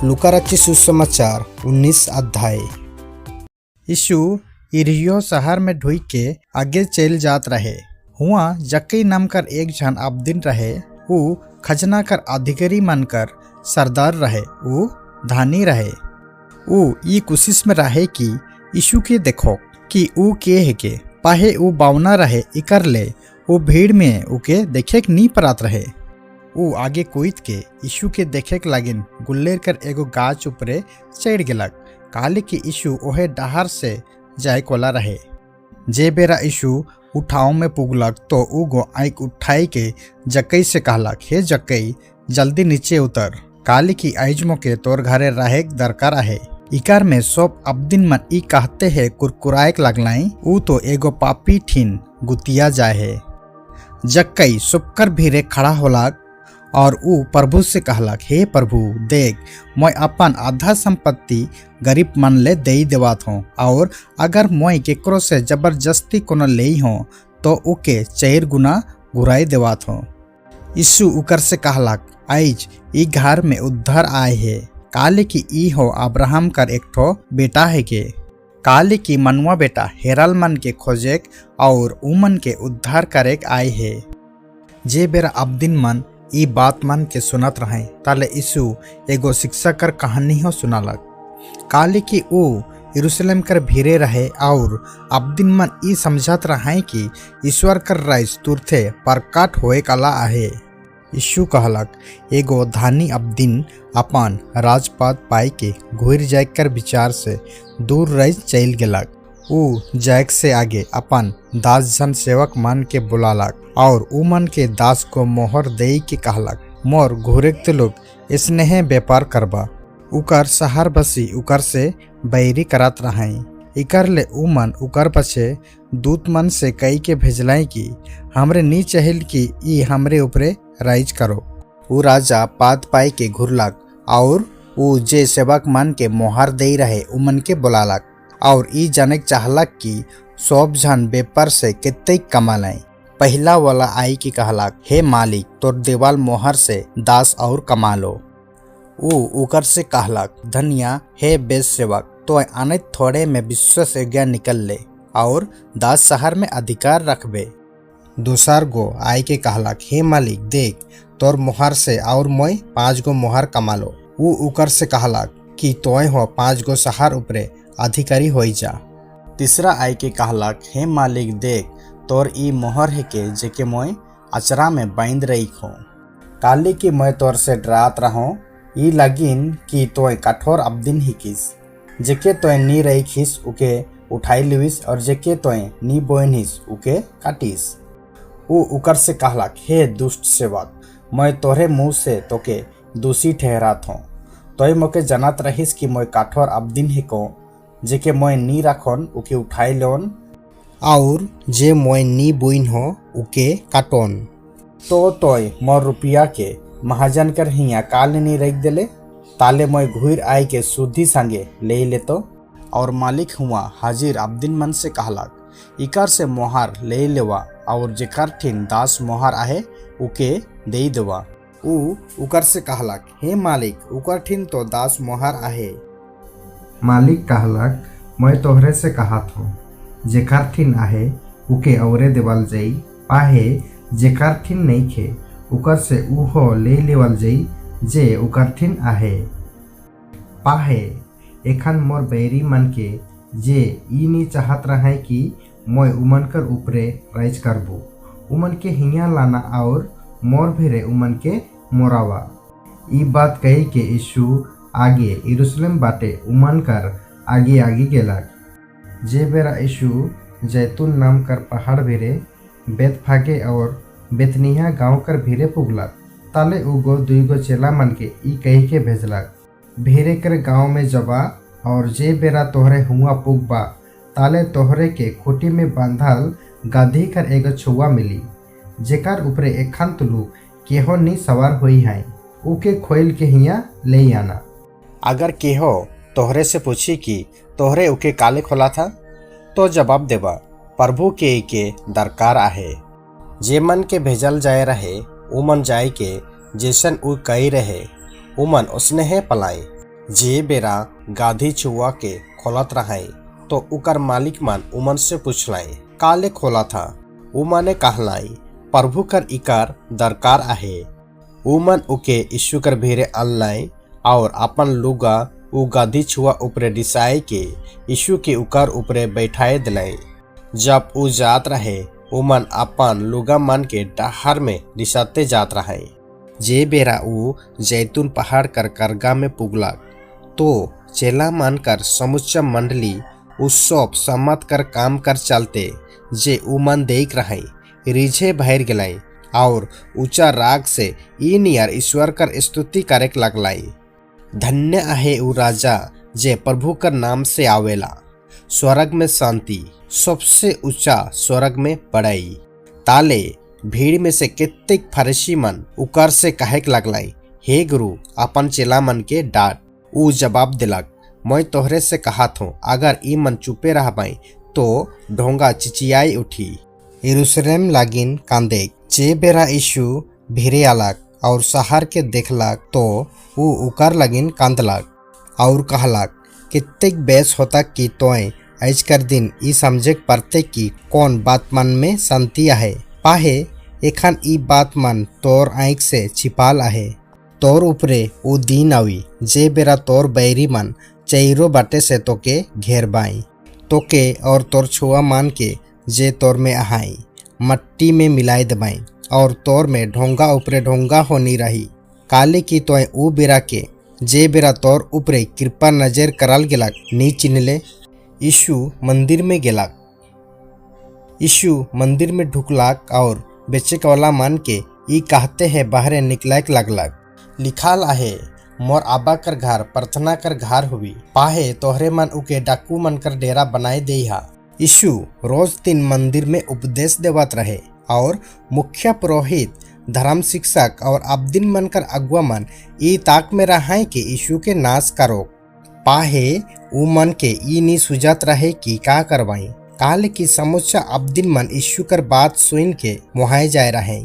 लूका रचित सुसमाचार 19 अध्याय। यीशु यरीहो शहर में ढुक के आगे चल जात रहे। हुआ जक्कई नाम कर एक झन अबदिन रहे। ऊ खजना कर अधिकारी मन कर सरदार रहे। ऊ धानी रहे। ऊ ई कोशिश में रहे कि यीशु के देखो कि ऊ के है के पाहे ऊ बावना रहे। इकर ले ऊ भीड़ में उके देखे के नी परात रहे। ऊ आगे कूद के यीशु के देखे के लागिन गुल्लेर कर एगो गाछ ऊपरे चढ़ गेलक, काले कि यीशु ओहे डहार से जाए कोला रहे। जे बेरा यीशु उठाव में पुगलक तो उगो आँख उठाई के जक्कई से कहलक, हे जक्कई, जल्दी नीचे उतर, काली की आइज मोके तोर घरे रहे के दरकार आहे। इकार में सब अबदिन मन ई कहते है कुरकुराए लगलाई, ऊ तो एगो पापी ठिन गुतिया जाए है। जक्कई सुपकर भीरे खड़ा होलक और ऊ प्रभु से कहलक, हे प्रभु, देख, मैं अपन आधा संपत्ति गरीब मन ले दे देवात हूँ और अगर मैं केकरो से जबरदस्ती कोनो ले हूँ तो उके 4 गुना घुराई देवात हूँ। यीशु उकर से कहलक, आइज ई घर में उद्धार आए है, काले की ई हो अब्राहम कर एक ठो बेटा है के। काले की मनुआ बेटा हेरल मन के खोजेक और उमन के उद्धार करेक आए है। जे बेरा अबदिन मन ई बात मन के सुनत रहे ताले यीशु एगो शिक्षा कर कहानी हो सुनालक। काले की ऊ यरूशलेम कर भीरे रहे और अबदिन मन ई समझत रहे कि ईश्वर कर राज तुरथे प्रकट होए कला आहे। यीशु कहलक, एगो धानी अबदिन अपन राजपद पाई के घुर जाए कर विचार से दूर रह चल गेलक। ऊ जायक से आगे अपन दास जन सेवक मन के बुलालक और ऊ मन के दास को मोहर दे के कहलक, मोर घुरेक लोग स्नेह व्यापार करबा। उकर शहर बसी उकर से बैरी करत रहे। इकर ले ऊ मन उकर पछे दूत मन से कई के भेजलाई कि हमरे नी चहिल कि ई हमरे ऊपरे राइज करो। ऊ राजा पात पाई के घुरलक और ऊ जे सेवक मन के मोहर दे रहे ऊ मन के बुलालक और ई जाने चाहलक कि सब झन व्यापार से कितने कमालाई। पहला वाला आई के कहलक, हे मालिक, तोर देवाल मोहर से दास और कमा लो। ऊ उकर से कहलक, धनिया हे बेस सेवक, तो आने थोड़े में विश्वास योग्य निकल ले और दास शहर में अधिकार रखबे। दोसर गो आई के कहलक, हे मालिक, देख, तोर मोहर से और मोय 5 गो मोहर कमा लो। ऊ उकर से कहलक कि तोय हो 5 गो शहर ऊपरे अधिकारी हो जा। तीसरा आई के कहलक, हे मालिक, देख, तोर ई मोहर है के जेके मोय अचरा में बांध रही हो। काली की मैं तोर से डरात रहो ई लगिन कि तोय कठोर अबदिन हिकिस, जेके तोय नी रही खिस उके उठाई लिविस और जेके तोय नी बोइनिस उके काटिस। ऊ उकर से कहलक, हे दुष्ट सेवक, मैं तोहरे मुंह से तोके दोषी ठहरात हूँ। तोय मोके जानत रहिस कि मैं कठोर अबदिन हिको, जेके मैं नी राखन उके उठाई लोन और जे मोय नी बोइन हो उके काटन। तो तोय मोर रुपया के महाजन कर हिया काल नी रख देले, ताले मोय घुर आए के शुद्धि संगे ले लेतो। और मालिक हुआ हाजिर अबदिन मन से कहलक, इकर से मोहर ले लेवा और जेकर ठिन दास मोहर आहे उके दे देवा। ऊ उकर से कहलक, हे मालिक, उकर ठिन तो दास मोहर आहे। मालिक कहलक, मैं तोहरे से कहत हूँ, जेकर ठिन आहे उके औरे देवल जाई, पाहे जेकर ठिन नहीं खे उकर से ऊहो ले लेवल जाई जे उकर ठिन आहे। पाहे एखन मोर बैरी मन के जे ई नी चाहत रहे कि मोय उमन कर ऊपरे राइज करबो, उमन के हिया लाना और मोर भिरे उमन के मोरावा। ई बात कही के यीशु आगे यरूशलेम बाटे उमन कर आगे आगे गेलक। जे बेरा यीशु जैतून नाम कर पहाड़ भिरे बेतफागे और बेतनिया गांव कर भीरे पुगलक, ताले उगो 2 गो चेला मन के ई कही के भेजलक, भीरे कर गांव में जबा और जे बेरा तोहरे हुआ पुगबा ताले तोहरे के खूटी में बांधल गाधी कर एगो छुआ मिली, जेकर ऊपरे एखन तुलू केहो नी सवार हुई है, उके खोल के हिया ले आना। अगर केहो तोहरे से पूछी कि तोहरे उके काले खोला था, तो जवाब देबा, प्रभु के के दरकार आहे। जे मन के भेजल जाए रहे उमन जाए के जैसन उ कही रहे उमन उसने है पलाए। जे बेरा गाधी छुआ के खोलत रहाय तो उकर मालिक मन उमन से पूछलाय, काले खोला था? उमने कहलाई, प्रभु कर इकर दरकार आहे। उमन उके यीशु कर भीरे अनलाय और अपन लुगा उ गाधी छुआ उपरे डिसाए के यीशु के उकर उपरे बैठाए दिलाए। जब उ जात रहे, उमन अपन लुगा मन के डहार में डिसाते जात रहे। जे बेरा उ जैतून पहाड़ कर करगा में पुगलक तो चेला मन कर समुच्चा मंडली उ सब सम्मत कर काम कर चलते जे उमन देख रहे रिझे भर गलाई और ऊंचा राग से ई नियर ईश्वर कर स्तुति करे लगलाई। धन्य आहे उ राजा जे प्रभु कर नाम से आवेला, स्वर्ग में शांति, सबसे ऊंचा स्वर्ग में बड़ाई। ताले भीड़ में से कित्येक फरीसी मन उकर से कहे लगलाई, हे गुरु, अपन चेला मन के डांट। उ जवाब दिलक, मैं तोहरे से कहात हूँ, अगर ई मन चुपे रह पाई तो ढोंगा चिचियाई उठी। यरूशलेम लागिन कांदे। जे बेरा यीशु भीरे आलक और शहर के देखलक तो उ उकर लगिन कांदलक और कहलक, कित्तेक बेस होता कि तोय आज कर दिन ई समझे पड़ते कि कौन बात मन में शांति आहे, पाहे एखन ई बात मन तोर आँख से छिपाल आहे। तोर उपरे उ दिन आवी जे बेरा तोर बैरी मन चैरो बाटे से तोके घेर बाई, तोके और तोर छुआ मान के जे तोर में आहाई मट्टी में मिलाई दबाई और तोर में ढोंगा उपरे ढोंगा होनी रही। काले की तोय उ बेरा के जे बेरा तोर उपरे कृपा नजर करल गेलक नी चिन्हले। यीशु मंदिर में गेलक। यीशु मंदिर में ढुकलक और बेचे वाला मन के ई कहते हैं बाहरे निकलक लगलक, लिखाल आहे, मोर आबा कर घर प्रार्थना कर घर हुई, पाहे तोहरे मन उके डाकू मन कर डेरा बनाए देहा। यीशु रोज दिन मंदिर में उपदेश देवत रहे और मुख्य पुरोहित, धर्म शिक्षक और अब्दिन मन कर अगुआ मन ई ताक में रहाए कि यीशु के नाश करो। पाहे उ मन के ई नी सुझात रहे कि का करवाई, काले की समुच्चा अब्दिन मन यीशु कर बात सुन के मोहाए जाए रहे।